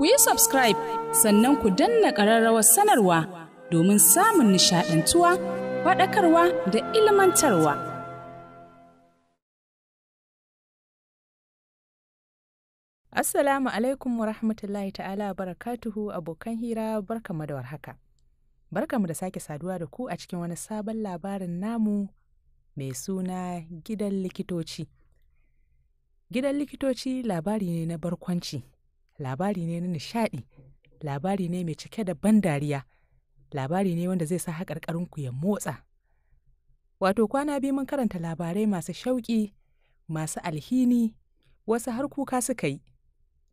Ku yi subscribe, sannan ku danna ƙararrawar sanarwa domin samun nishaɗantuwa, faɗakarwa da ilmantarwa. Assalamu alaikum wa rahmatullahi ta'ala wa barakatuhu, abokan hira, barkamu da warhaka. Barkamu da sake saduwa da ku a cikin wani sabon labarin namu mai suna Gidan Likitoci. Gidan Likitoci labari ne na barkwanci, labari ne na nishaɗi, labari ne mai cike da ban dariya, labari ne wanda zai sa haƙarƙarinku ya motsa. Wato kwana biyu mun karanta labarai masu shauƙi, masu alhini, wasu har kuka suka yi.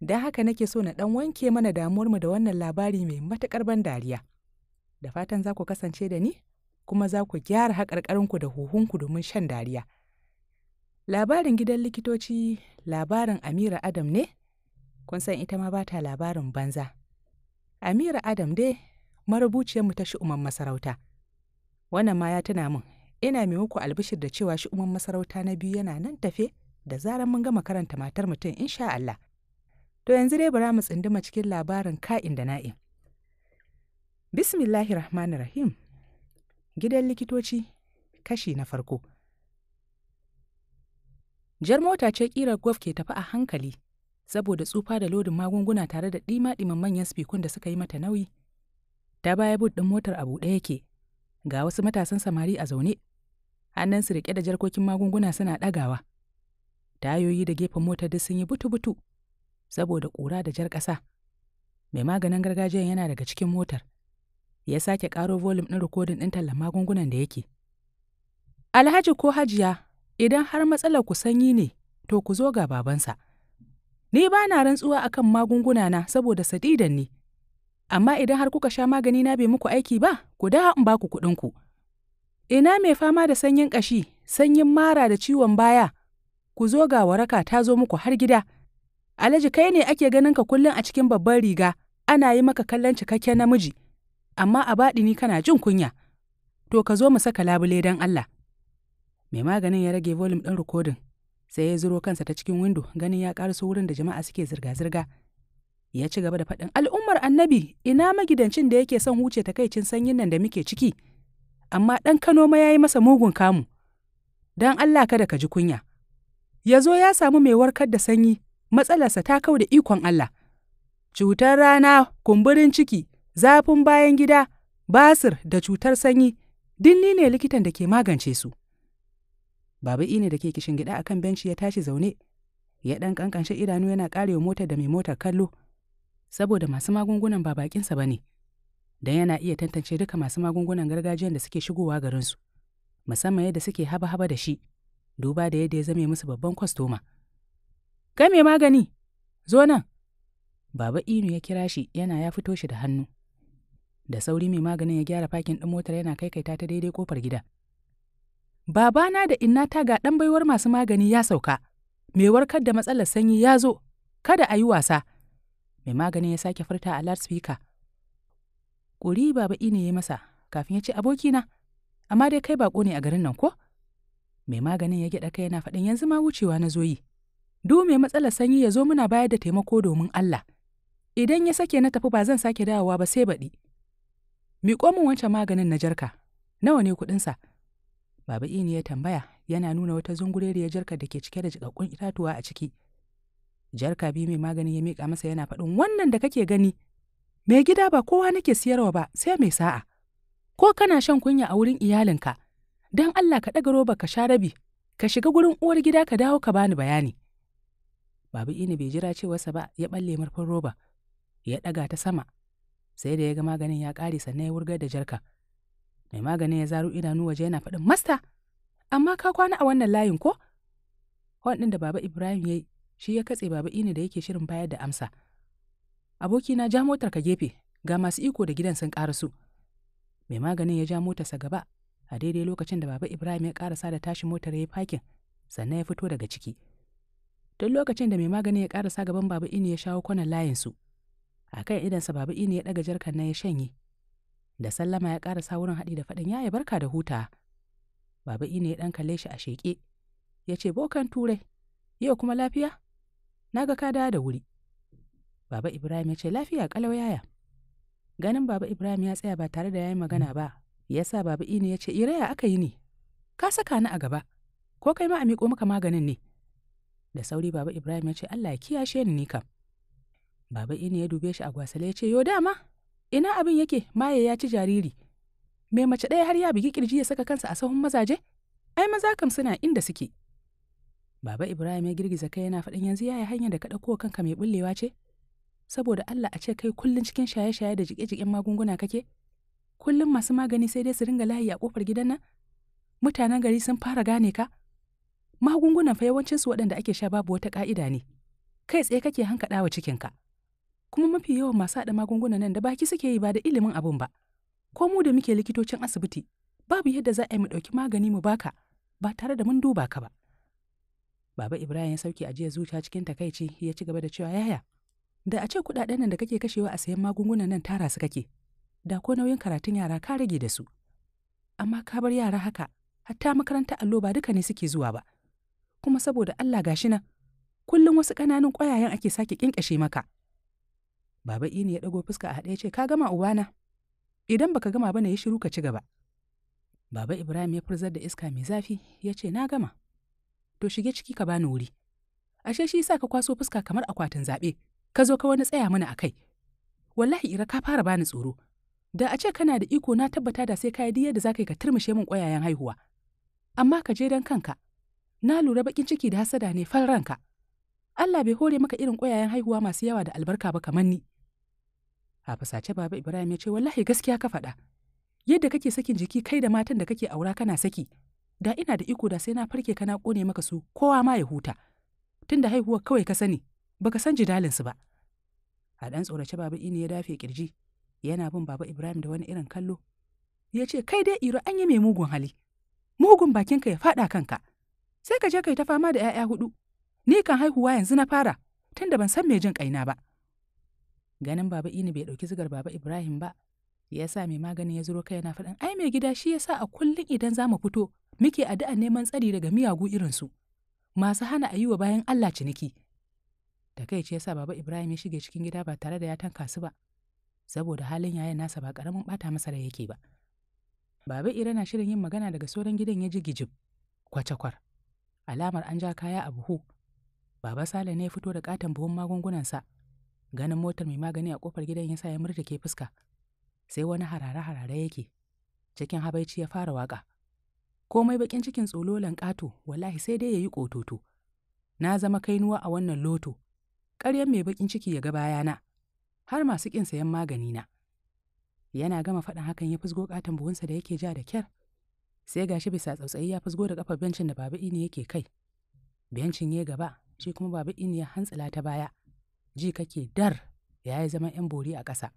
Don haka nake so na ɗan wanke mana damuwarmu da wannan labari mai matuƙar ban dariya. Da fatan za ku kasance da ni, kuma za ku gyara haƙarƙarinku da huhunku domin shan dariya. Labarin Gidan Likitoci labarin Amira Adam ne, kun san ita ma ba ta labarin banza. Amira Adam dai marubuciyarmu ta Shi'uman Masarauta. Wannan ma ya tuna min, ina mai muku albishir da cewa Shi'uman Masarauta na biyu yana nan tafe da zarar mun gama karanta Matar Mutum, insha Allah. To yanzu dai bara mu tsinduma cikin labarin ka'in da na'in. Bismillahi Rahmanir Rahim. Gidan Likitoci, kashi na farko. Jar mota ce ƙirar Golf ke tafi a hankali, saboda tsufa da lodin magunguna tare da ɗima-ɗiman manyan spikun da suka yi mata nauyi. Ta baya boot ɗin motar a buɗe yake, ga wasu matasan samari a zaune, hannunsu riƙe da jarkokin magunguna suna ɗagawa. Tayoyi da gefen motar duk sun yi butu-butu, saboda ƙura da jar ƙasa. Mai maganin gargajiyan yana daga cikin motar. Ya sake ƙaro volume ɗin rikodin ɗin tallan magungunan da yake. Alhaji ko Hajiya, idan har matsalar ku sanyi ne, to ku zo ga babansa. Ni ba na rantsuwa akan magunguna na saboda sadidan ne. Amma idan har kuka sha magani na bai muku aiki ba, ku dawo in ba ku kuɗin ku. Ina mai fama da sanyin ƙashi, sanyin mara da ciwon baya, ku zo ga waraka ta zo muku har gida. Alhaji, kai ne ake ganin ka kullum a cikin babban riga, ana yi maka kallon cikakken namiji, amma a baɗini kana jin kunya. To ka zo mu saka labule don Allah. Mai maganin ya rage volume ɗin rikodin, sai ya zuro kansa ta cikin windo, ganin ya ƙaraso wurin da jama'a suke zirga-zirga. Ya ci gaba da faɗin, al'ummar annabi, ina magidancin da yake son huce takaicin sanyin nan da muke ciki, amma ɗan Kano ma ya yi masa mugun kamu. Don Allah kada ka ji kunya. Ya zo ya samu mai warkar da sanyi, matsalarsa ta kau da ikon Allah. Cutar rana, kumburin ciki, zafin bayan gida, basir da cutar sanyi, dinni ne likitan da ke magance su. Baba Ine da ke gida akan benci ya tashi zaune, ya ɗan ƙanƙanshe idanu yana ƙarewa motar da mai motar kallo, saboda masu magungunan ba bakinsa ba ne, don yana iya tantance duka masu magungunan gargajiyan da suke shigowa garinsu, musamman yadda suke haba-haba da shi, duba da yadda ya zame musu babban kwastoma. Kai mai magani, zo nan. Baba Inu ya kira shi yana ya fito shi da hannu. Da sauri mai maganin ya gyara fakin ɗin motar yana kaikaita ta daidai kofar gida. Babana da innata, ga ɗan baiwar masu magani ya sauka, mai warkar da matsalar sanyi ya zo, kada a yi wasa. Mai maganin ya sake furta a loudspeaker. Ƙuri Baba Inu ya masa kafin ya ce, abokina, amma dai kai baƙo ne a garin nan ko? Mai maganin ya gyaɗa kai yana faɗin, yanzu ma wucewa na zo yi. Duk mai matsalar sanyi ya zo, muna bayar da taimako domin Allah. Idan ya sake na tafi, ba zan sake dawowa ba sai baɗi. Miƙo min wancan maganin na jarka, nawa ne kuɗinsa? Baba Ini ya tambaya yana nuna wata zungureriyar jarkar da ke cike da jiƙaƙƙun itatuwa a ciki. Jarka biyu mai maganin ya miƙa masa yana faɗin, wannan da kake gani, mai gida, ba kowa nake siyarwa ba sai mai sa'a. Ko kana shan kunya a wurin iyalinka, don Allah ka ɗaga roba ka sha rabi, ka shiga gurin uwar gida ka dawo ka bani bayani. Baba Ini bai jira cewarsa ba, ya ɓalle murfin roba, ya ɗaga ta sama, sai da ya ga maganin ya ƙare sannan ya wurgar da jarka. Mai maganin ya zaro idanu waje yana faɗin, masta, amma ka kwana a wannan layin ko? Hon ɗin da Baba Ibrahim ya yi, shi ya katse Baba Ini da yake shirin bayar da amsa. Abokina, ja motar ka gefe, ga masu iko da gidan sun ƙaraso. Mai maganin ya ja motarsa gaba, a daidai lokacin da Baba Ibrahim ya ƙarasa da tashi motar ya yi fakin, sannan ya fito daga ciki. Tun lokacin da mai maganin ya ƙarasa gaban Baba Ini ya shawo kwanan layinsu. A kan idansa Baba Ini ya ɗaga jarkan nan ya shanye. Da sallama ya ƙarasa wurin haɗi da faɗin, yaya, barka da huta. Baba Ini ya ɗan kalle shi a sheƙe. Ya ce, bokan turai, yau kuma lafiya? Na ga ka dawo da wuri. Baba Ibrahim ya ce, "Lafiya ƙalau yaya." Ganin Baba Ibrahim ya tsaya ba tare da ya yi magana ba, ya sa Baba Ini ya ce, "Iraya aka yi ne? Ka saka ni a gaba, ko kai ma a miƙo maka maganin ne?" Da sauri Baba Ibrahim ya ce, "Allah ya kiyashe ni kam." Baba Ini ya dube shi a gwasale ya ce, "Yo dama, ina abin yake maye ya ci jariri. Me mace ɗaya har ya bugi kirji ya saka kansa a sahun mazaje? Ai maza kam suna inda suke." Baba Ibrahim ya girgiza kai yana faɗin, "Yanzu yaya hanyar da ka ɗauko kanka mai bullewa ce? Saboda Allah a ce kai kullum cikin shaye-shaye da jike-jiken magunguna kake? Kullum masu magani sai dai su ringa layi a kofar gidan nan? Mutanen gari sun fara gane ka? Magungunan fa yawancinsu waɗanda ake sha babu wata ƙa'ida ne. Kai tsaye kake hankaɗawa cikinka. Kuma mafi yawan masu haɗa magungunan nan da baki suke yi ba da ilimin abun ba. Ko mu da muke likitocin asibiti, babu yadda za a yi mu ɗauki magani mu baka ba tare da mun duba ka ba." Baba Ibrahim ya sauke ajiyar zuciya cikin takaici ya ci gaba da cewa, "Yaya, da a ce kuɗaɗen nan da kake kashewa a sayan magungunan nan tara su kake, da ko nauyin karatun yara ka rage da su. Amma ka bar yara haka, hatta makaranta allo ba duka ne suke zuwa ba. Kuma saboda Allah gashi nan, kullum wasu ƙananun ƙwayayen ake sake ƙinƙashe maka." Baba Ini ya ɗago fuska a haɗe ya ce, "Ka gama ubana? Idan baka gama ba na yi shiru ka ci gaba." Baba Ibrahim ya furzar da iska mai zafi ya ce, "Na gama. To shige ciki ka bani wuri. Ashe shi yasa ka kwaso fuska kamar akwatin zaɓe, ka zo ka wani tsaya mana a kai. Wallahi Ira ka fara bani tsoro. Da a ce kana da iko na tabbata da sai ka yi yadda za ka yi ka turmushe min ƙwayayen haihuwa. Amma ka je don kanka. Na lura baƙin ciki da hasada ne fal ranka. Allah bai hore maka irin ƙwayayen haihuwa masu yawa da albarka ba kamar ni." A fasace Baba Ibrahim ya ce, "Wallahi gaskiya ka faɗa. Yadda kake sakin jiki kai da matan da kake aura kana saki, da ina da iko da sai na farke kana ƙone maka su kowa ma ya huta. Tunda haihuwa kawai ka sani, baka san jidalinsu ba." A ɗan tsorace Baba Ini ya dafe kirji, yana bin Baba Ibrahim da wani irin kallo. Ya ce, "Kai dai Iro an yi mai mugun hali. Mugun bakinka ya faɗa kanka. Sai ka je kai ta fama da 'ya'ya 4. Ni kan haihuwa yanzu na fara, tunda ban san me jin ƙaina ba." Ganin Baba Ini bai ɗauki zigar Baba Ibrahim ba, ya sa mai maganin ya zuro kai yana faɗin, "Ai mai gida shi ya sa a kullum idan za mu fito muke addu'an neman tsari daga miyagu irinsu, masu hana a yi wa bayan Allah ciniki." Takaici ya sa Baba Ibrahim ya shige cikin gida ba tare da ya tanka su ba, saboda halin yayan nasa ba ƙaramin ɓata masa rai yake ba. Baba Ira na shirin yin magana daga sauran gidan ya ji gijib, kwacakwar, alamar an ja kaya a buhu. Baba Sale ne ya fito da ƙaton buhun magungunansa. Ganin motar mai magani a ƙofar gidan ya sa ya murtuke fuska. Sai wani harare-harare yake, cikin habaici ya fara waƙa. Komai baƙin cikin tsololan ƙato, wallahi sai dai ya yi ƙototo. Na zama kainuwa a wannan loto, ƙaryan mai baƙin ciki ya ga bayana, har masu ƙin sayan magani na. Yana gama faɗin hakan ya fusgo ƙaton buhunsa da yake ja da kyar. Sai gashi bisa tsautsayi ya fusgo da ƙafar bencin da Baba Ini yake kai. Bencin ya gaba, shi kuma Baba Ini ya hantsila ta baya. Ji kake dar ya yi zaman 'yan bori a ƙasa.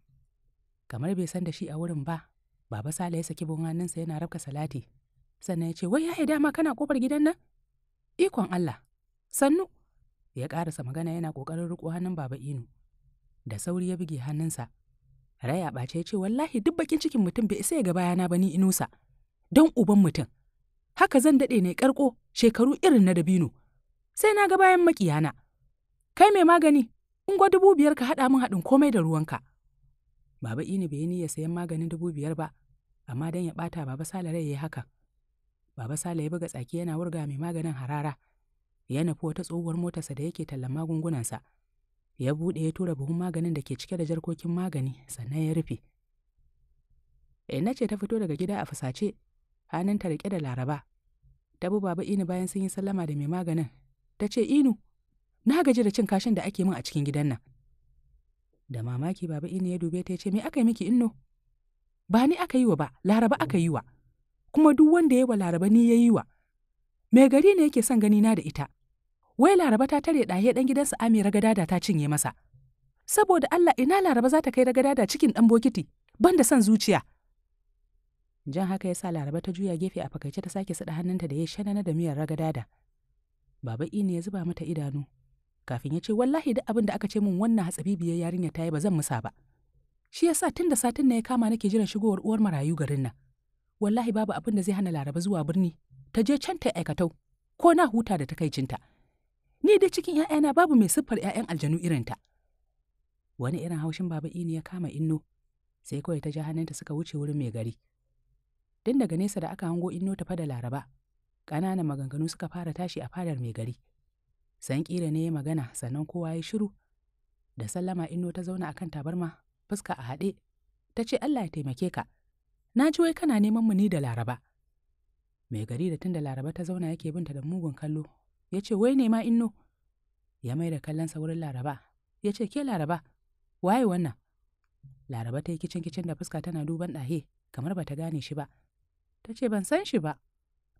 Kamar bai san da shi a wurin ba, Baba Sale ya saki buhun hannunsa yana rabka salati. Sannan ya ce, "Wai yaya dama kana ƙofar gidan nan? Ikon Allah, sannu." Ya ƙarasa magana yana ƙoƙarin riƙo hannun Baba Inu. Da sauri ya buge hannunsa. Rai a ɓace ya ce, "Wallahi duk baƙin cikin mutum bai isa ya ga bayana ba ni Inusa. Don uban mutum. Haka zan daɗe ne ƙarƙo shekaru irin na dabino. Sai na ga bayan maƙiyana. Kai mai magani, ungwa 5,000 ka haɗa min haɗin komai da ruwanka." Baba Ini bai yi niyyar sayan maganin 5,000 ba, amma don ya ɓata Baba Sale rai ya yi haka. Baba Sale ya buga tsaki yana wurga mai maganin harara. Ya nufi wata tsohuwar motarsa da yake tallan magungunansa. Ya buɗe ya tura buhun maganin da ke cike da jarkokin magani, sannan ya rufe. Inna ce ta fito daga gida a fusace, hannunta riƙe da Laraba. Ta bi Baba Ini bayan sun yi sallama da mai maganin. Ta ce, "Inu, na gaji da cin kashin da ake min a cikin gidan nan." Da mamaki Baba Ini ya dube ta ya ce, "Me aka yi miki Inno?" "Ba ni aka yi wa ba, Laraba aka yi wa. Kuma duk wanda ya wa Laraba ni ya yi wa. Mai gari ne yake son gani na da ita. Wai Laraba ta tare ɗahe ɗan gidansa Ami ragadada ta cinye masa. Saboda Allah ina Laraba za ta kai ragadada cikin ɗan bokiti, ban da son zuciya." Jan haka ya sa Laraba ta juya gefe a fakaice ta sake saɗa hannunta da ya shanana da miyar ragadada. Baba Ini ya zuba mata idanu, kafin ya ce, "Wallahi duk abin da aka ce min wannan hatsabibiyar yarinya ta yi ba zan musa ba. Shi yasa tun da satin na ya kama nake jiran shigowar uwar marayu garin nan. Wallahi babu abin da zai hana Laraba zuwa birni, ta je can ta aikatau, ko na huta da takaicinta. Ni dai cikin ‘ya'yana babu mai siffar ‘ya'yan aljanu irinta." Wani irin haushin Baba Ini ya kama Inno, sai kawai ta ja hannunta suka wuce wurin mai gari. Tun daga nesa da aka hango Inno tafa da Laraba, ƙananan maganganu suka fara tashi a fadar mai gari. San ƙira ne ya magana, sannan kowa ya shiru. Da sallama Inno ta zauna akan tabarma, fuska a haɗe, ta ce, "Allah ya taimake ka. Na ji wai kana neman mu ni da Laraba." Mai gari da tun da Laraba ta zauna yake binta da mugun kallo, ya ce, "Wai ne ma Inno?" Ya mai da kallonsa wurin Laraba, ya ce, "Ke Laraba, waye wannan?" Laraba ta yi kicin kicin da fuska tana duban ɗahe, kamar bata gane shi ba. Ta ce, "Ban san shi ba,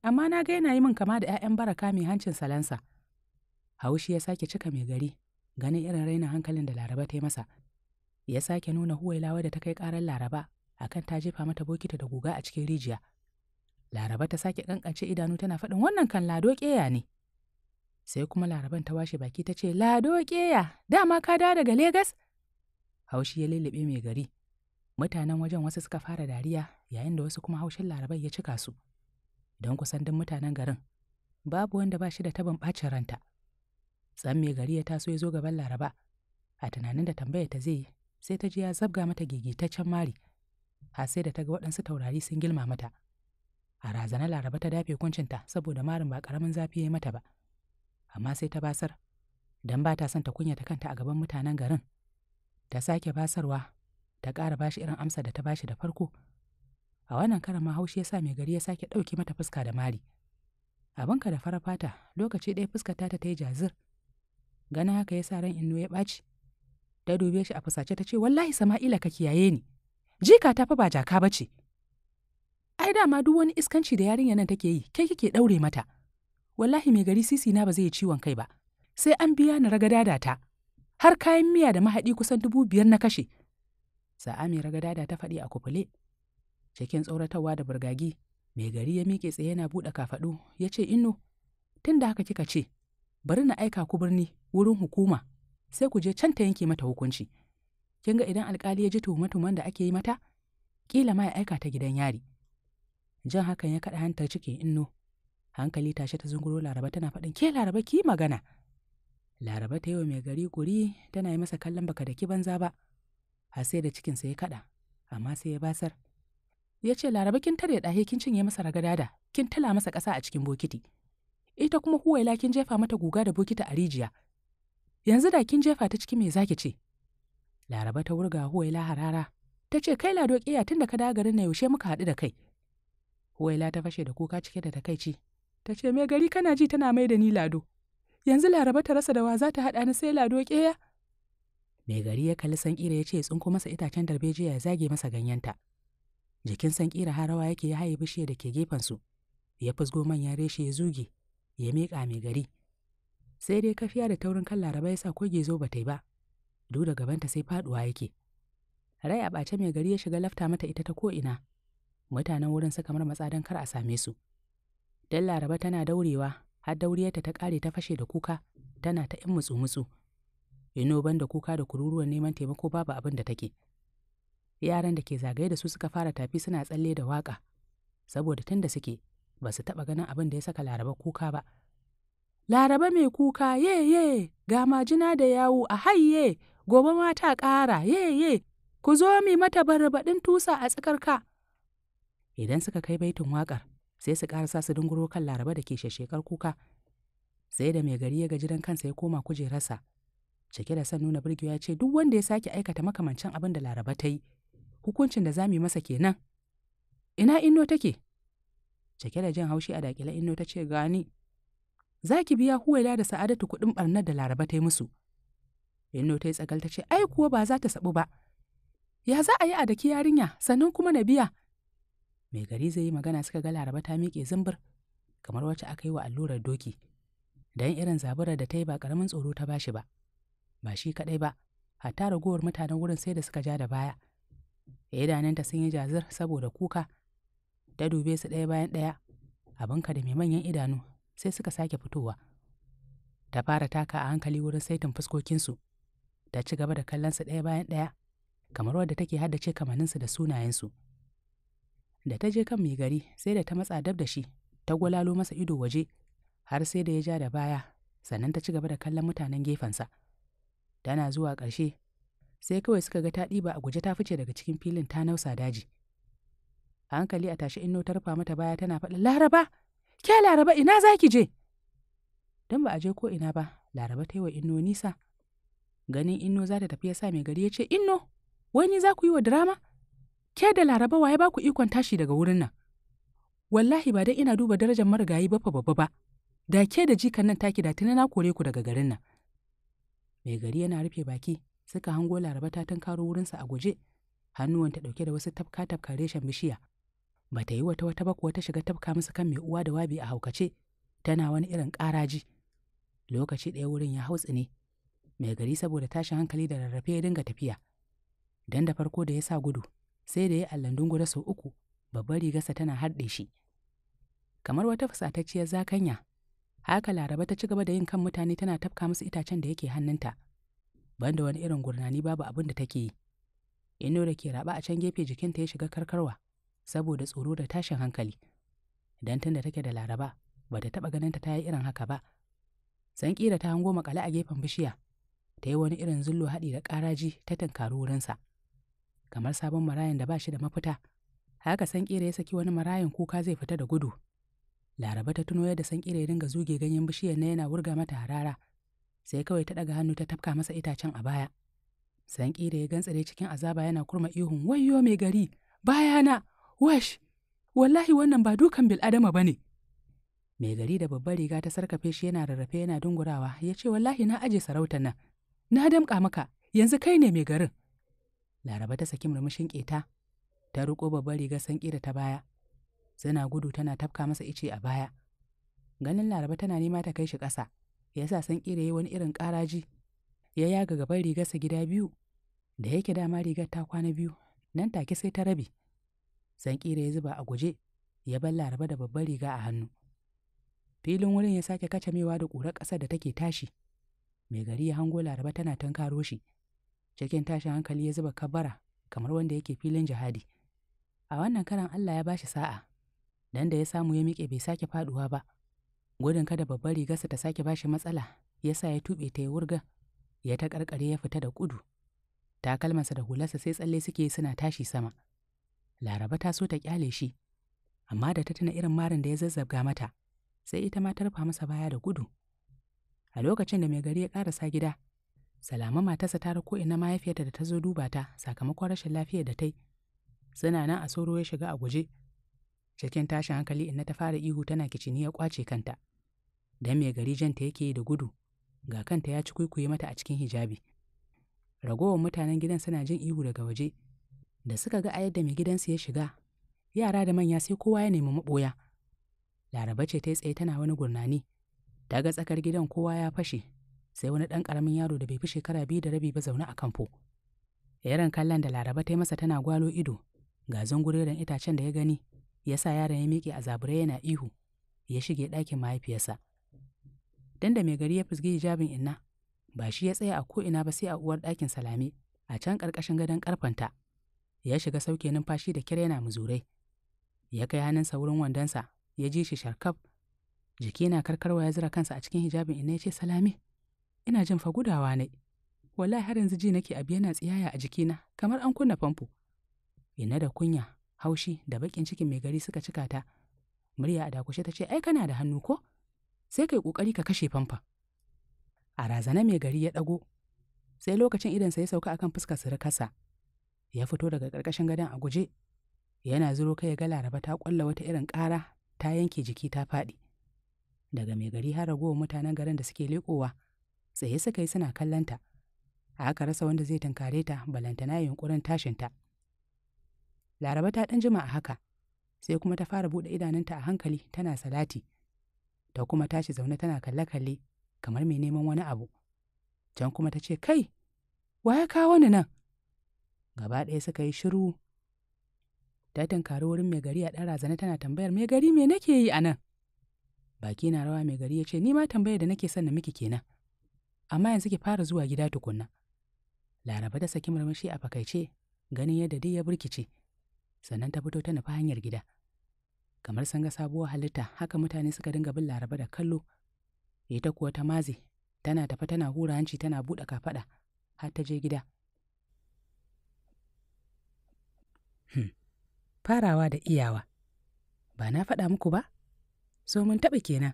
amma na ga yana yi min kama da 'ya'yan Baraka mai hancin salansa." Haushi ya sake cika mai gari, ganin irin rainin hankalin da Laraba ta yi masa. Ya sake nuna Huwailawa da ta kai ƙarar Laraba akan ta jefa mata bokiti da guga a cikin rijiya. Laraba ta sake ƙanƙance idanu tana faɗin, "Wannan kan Lado ƙeya ne." Sai kuma Laraban ta washe baki ta ce, "Lado ƙeya, dama ka dawo daga Legas?" Haushi ya lullube mai gari. Mutanen wajen wasu suka fara dariya, yayin da wasu kuma haushin Laraban ya cika su. Don kusan duk mutanen garin, babu wanda ba shi da tabon ɓacin ranta. Tsan mai gari ya taso ya zo gaban Laraba, a tunanin da tambayar ta zai yi, sai ta ji ya zabga mata gigitaccen mari, har sai da ta ga waɗansu taurari sun gilma mata. A razana Laraba ta dafe kuncinta saboda marin ba ƙaramin zafi ya yi mata ba. Amma sai ta basar, don ba ta son ta kunyata kanta a gaban mutanen garin. Ta sake basarwa, ta ƙara bashi irin amsa da ta bashi da farko. A wannan karan ma haushi ya sa mai gari ya sake ɗauke mata fuska da mari. Abinka da farar fata, lokaci ɗaya fuskar ta ta yi jazir. Ganin haka ya sa ran Inno ya ɓaci. Ta dube shi a fusace ta ce, "Wallahi Sama'ila ka kiyaye ni. Jika ta fa ba jaka ba ce. Ai dama duk wani iskanci da yarinya nan take yi, kai kike ɗaure mata. Wallahi mai gari, sisi na ba zai yi ciwon kai ba. Sai an biya ni ragadada ta. Har kayan miya da mahaɗi kusan 5,000 na kashe." Sa'a mai ragadada ta faɗi a kufule. Cikin tsoratarwa da burgagi, mai gari ya miƙe tsaye yana buɗe kafaɗu, ya ce, "Inno, tun da haka kika ce, bari na aika ku birni wurin hukuma, sai ku je can ta yanke mata hukunci. Kin ga idan alƙali ya ji tuhume-tuhumen da ake yi mata, ƙila ma ya aika ta gidan yari." Jan hakan ya kaɗa hantar cikin Inno. Hankali tashe ta zunguro Laraba tana faɗin, "Ke Laraba, ki magana." Laraba ta yi wa mai gari guri tana yi masa kallon baka da ki banza ba. Har sai da cikinsa ya kaɗa, amma sai ya basar. Ya ce, "Laraba, kin tare ɗahe, kin cinye masa ragadada, kin tala masa ƙasa a cikin bokiti. Ita kuma Huwaila kin jefa mata guga da bokiti a rijiya. Yanzu da kin jefa ta cikin me zaki ce?" Laraba ta wurga Huwaila harara. Ta ce, "Kai Lado ƙiya, tun da ka dawo garin na yaushe muka haɗu da kai?" Huwaila ta fashe da kuka cike da takaici. Ta ce, "Mai gari, kana ji tana mai da ni Lado. Yanzu Laraba ta rasa da wa za ta haɗa ni sai Lado ƙeya." Mai gari ya kalli Sankira ya ce ya tsinko masa itacen darbejiya ya zage masa ganyenta. Jikin Sankira har rawa yake, ya haye bishiyar da ke gefensu. Ya fusgo manyan reshe ya zuge, ya miƙa mai gari. Sai dai kafiya da taurin kan Laraba ya sa ko gezo ba ta yi ba. Duk da gabanta sai faɗuwa yake. Rai a ɓace mai gari ya shiga lafta mata ita ta ko'ina. Mutanen wurin suka marmatsa don kar a same su. Dan Laraba tana daurewa, har dauriyarta ta ƙare ta fashe da kuka, tana ta ‘yan mutsu-mutsu. Ino ban da kuka da kururuwan neman taimako babu abin da take. Yaran da ke zagaye da su suka fara tafi suna tsalle da waƙa, saboda tun da suke ba su taɓa ganin abin da ya saka Laraba kuka ba. "Laraba mai kuka, ye ye, ga majina da yawu a hayye, gobe ma ta ƙara, ye ye, ku zo mi mata barbaɗin tusa a tsakar ka." Idan suka kai baitin waƙar, sai su ƙarasa su dunguro kan Laraba da ke shekar kuka. Sai da mai gari ya gaji don kansa ya koma kujerarsa. Cike da son nuna burgewa ya ce, "Duk wanda ya sake aikata makamancin abin da Laraba ta yi, hukuncin da za mu yi masa kenan. Ina Inno take?" Cike da jin haushi a dakile Inno ta ce, "Gani." "Za ki biya Huwaila da Sa'adatu kuɗin ɓarnar da Laraba ta yi musu." Inno ta yi tsagal ta ce, "Ai kuwa ba za ta sabu ba. Ya za a yi a daki yarinya sannan kuma na biya?" Mai gari zai yi magana suka ga Laraba ta miƙe zumbur kamar wacce aka yi wa allurar doki. Dan irin zaburar da ta yi ba ƙaramin tsoro ta bashi ba. Ba shi kaɗai ba, hatta ragowar mutanen wurin sai da suka ja da baya. Idanunta sun yi jazir saboda kuka. Ta dube su ɗaya bayan ɗaya, abinka da mai manyan idanu sai suka sake fitowa. Ta fara taka a hankali wurin saitin fuskokinsu. Ta ci gaba da kallon su ɗaya bayan ɗaya, kamar wadda take haddace kamanninsu da sunayensu. Da ta je kan mai gari, sai da ta matsa dab da shi, ta gwalalo masa ido waje, har sai da ya ja da baya, sannan ta ci gaba da kallon mutanen gefensa. Tana zuwa ƙarshe, Sai kawai suka ga ta ɗiba a guje ta fice daga cikin filin ta nausa daji. A hankali a tashi Inno ta rufa mata baya tana faɗin, "Laraba, ke Laraba, ina za ki je?" Don ba a je ko ina ba, Laraba ta yi wa Inno nisa. Ganin Inno za ta tafi ya sa mai gari ya ce, "Inno, wai ni za ku yi wa drama? Ke da Laraba, waye ba ku ikon tashi daga wurin nan? Wallahi ba dai ina duba darajar marigayi ba fa babba ba, da ke da jikan nan taki da tuni na kore ku daga garin nan." Mai gari yana rufe baki, suka hango Laraba ta tunkaro wurinsa a guje, hannuwanta ɗauke da wasu tafka-tafka reshen bishiya. Ba ta yi wata wata ba kuwa ta shiga tafka musu kan mai uwa da wabi a haukace, tana wani irin ƙaraji. Lokaci ɗaya wurin ya hautsine. Mai gari saboda tashin hankali da rarrafe ya dinga tafiya. Dan da farko da ya sa gudu, sai da ya allandun guda sau 3, babbar rigarsa tana harɗe shi. Kamar wata fusatacciyar zakanya, haka Laraba ta ci gaba da yin kan mutane tana tafka musu itacen da yake hannunta. Banda wani irin gurnani babu abin da take yi. Inno da ke raɓa a can gefe jikinta ya shiga karkarwa, saboda tsoro da tashin hankali. Dan tun da take da Laraba, ba ta taɓa ganin ta yi irin haka ba. Sankira ta hango makale a gefen bishiya, ta yi wani irin zullo haɗi da ƙaraji ta tunkari wurinsa. Kamar sabon marayan da ba shi da mafita, haka Sankira ya saki wani marayan kuka zai fita da gudu. Laraba ta tuno yadda Sankira ya dinga zuge ganyen bishiyar na yana wurga mata harara, sai kawai ta ɗaga hannu ta tafka masa itacen a baya. Sankira ya gantsare cikin azaba yana kurma ihun, "Wayyo mai gari, bayana, wash, wallahi wannan ba dukan bil'adama ba ne." Mai gari da babbar riga ta sarkafe shi yana rarrafe yana dungurawa, ya ce, "Wallahi na aje sarautar nan, na damƙa maka, yanzu kai ne mai garin." Laraba ta saki murmushin ƙeta, ta riƙo babbar rigar Sankira ta baya, suna gudu tana tafka masa ice a baya. Ganin Laraba tana nema ta kai shi ƙasa, ya sa Sankira ya wani irin ƙaraji, ya yaga gaban rigarsa gida biyu, da yake dama rigar ta kwana biyu, nan take sai ta rabe. Sankira ya zuba a guje, ya bar Laraba da babbar riga a hannu. Filin wurin ya sake kacamewa da ƙurar ƙasar da take tashi. Mai gari ya hango Laraba tana tunkaro shi. Cikin tashin hankali ya zuba kabbara kamar wanda yake filin jihadi. A wannan karan Allah ya bashi sa'a, dan da ya samu ya miƙe bai sake faɗuwa ba. Gudun kada babbar rigarsa ta sake bashi matsala, ya sa ya tuɓe ta ya wurga, ya ta ƙarƙare ya fita da gudu. Takalmansa da hularsa sai tsalle suke suna tashi sama. Laraba ta so ta ƙyale shi, amma da ta tuna irin marin da ya zazzabga mata, sai ita ma ta rufa masa baya da gudu. A lokacin da mai gari ya ƙarasa gida, Salama matarsa ta rako ina mahaifiyarta da ta zo duba ta sakamakon rashin lafiyar da ta yi. Suna nan a soro ya shiga a guje. Cikin tashin hankali inna ta fara ihu tana kicini ya ƙwace kanta. Dan mai gari janta yake da gudu, ga kanta ya ci kwaikwaye mata a cikin hijabi. Ragowar mutanen gidan suna jin ihu daga waje. Da suka ga a yadda mai gidansu ya shiga, yara da manya sai kowa ya nemi maɓoya. Laraba ce ta yi tsaye tana wani gurnani. Ta ga tsakar gidan kowa ya fashe, sai wani ɗan ƙaramin yaro da bai fi shekara 2.5 ba zaune a kamfo. Yaron kallon da Laraba ta yi masa tana gwalo ido, ga zungureren itacen da ya gani, ya sa yaron ya miƙe a zabure yana ihu, ya shige ɗakin mahaifiyarsa. Dan da mai gari ya fusgi hijabin inna, ba shi ya tsaya a ko'ina ba sai a uwar ɗakin Salame, a can ƙarƙashin gadon ƙarfenta. Ya shiga sauke numfashi da kyar yana muzurai. Ya kai hannunsa wurin wandonsa, ya ji shi sharkaf. Jiki na karkarwa ya zura kansa a cikin hijabin inna ya ce, "Salame, ina jin fa gudawa ne. Wallahi har yanzu ji nake abu yana tsiyaya a jikina kamar an kunna famfo." Inna da kunya, haushi da baƙin cikin mai gari suka cika ta. Murya a dakushe ta ce, "Ai kana da hannu ko? Sai kai ƙoƙari ka kashe famfon." A razana mai gari ya ɗago, sai lokacin idonsa ya sauka akan fuskar surukarsa. Ya fito daga ƙarƙashin gadon a guje, yana zuro kai ya ga Laraba ta ƙwalla wata irin ƙara ta yanke jiki ta faɗi. Daga mai gari har ragowar mutanen garin da suke leƙowa, tsaye suka yi suna kallonta. Aka rasa wanda zai tunkare ta balantana yunƙurin tashinta. Laraba ta ɗan jima a haka, sai kuma ta fara buɗe idanunta a hankali tana salati. Ta kuma tashi zaune tana kalle-kalle kamar mai neman wani abu. Can kuma ta ce, "Kai, wa ya kawo ni nan?" Gaba ɗaya suka yi shiru. Ta tunkari wurin mai gari a ɗan razana tana tambayar, "Mai gari me nake yi a nan?" Baki na rawa mai gari ya ce, "Ni ma tambayar da nake son na miki kenan. Amma yanzu ki fara zuwa gida tukunna." Laraba ta saki murmushi a fakaice, ganin yadda duk ya burkice. Sannan ta fito ta nufi hanyar gida. Kamar sun ga sabuwar halitta, haka mutane suka dinga bin Laraba da kallo. Ita kuwa ta maze, tana tafe tana hura hanci tana buɗe kafaɗa, har ta je gida. Farawa da iyawa. Ba na faɗa muku ba? So mun taɓa kenan.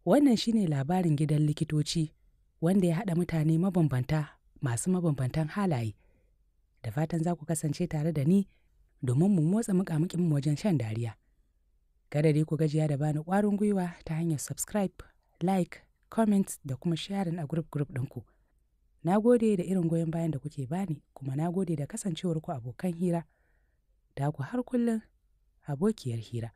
Wannan shine labarin Gidan Likitoci wanda ya haɗa mutane mabambanta masu mabambantan halaye. Da fatan za ku kasance tare da ni domin mu motsa muƙamuƙinmu wajen shan dariya. Kada dai ku gajiya da bani ƙwarin gwiwa ta hanyar subscribe, like, comment da kuma sharing a group group ɗinku. Na gode da irin goyon bayan da kuke bani, kuma na gode da kasancewarku abokan hira. Da ku har kullum, abokiyar hira.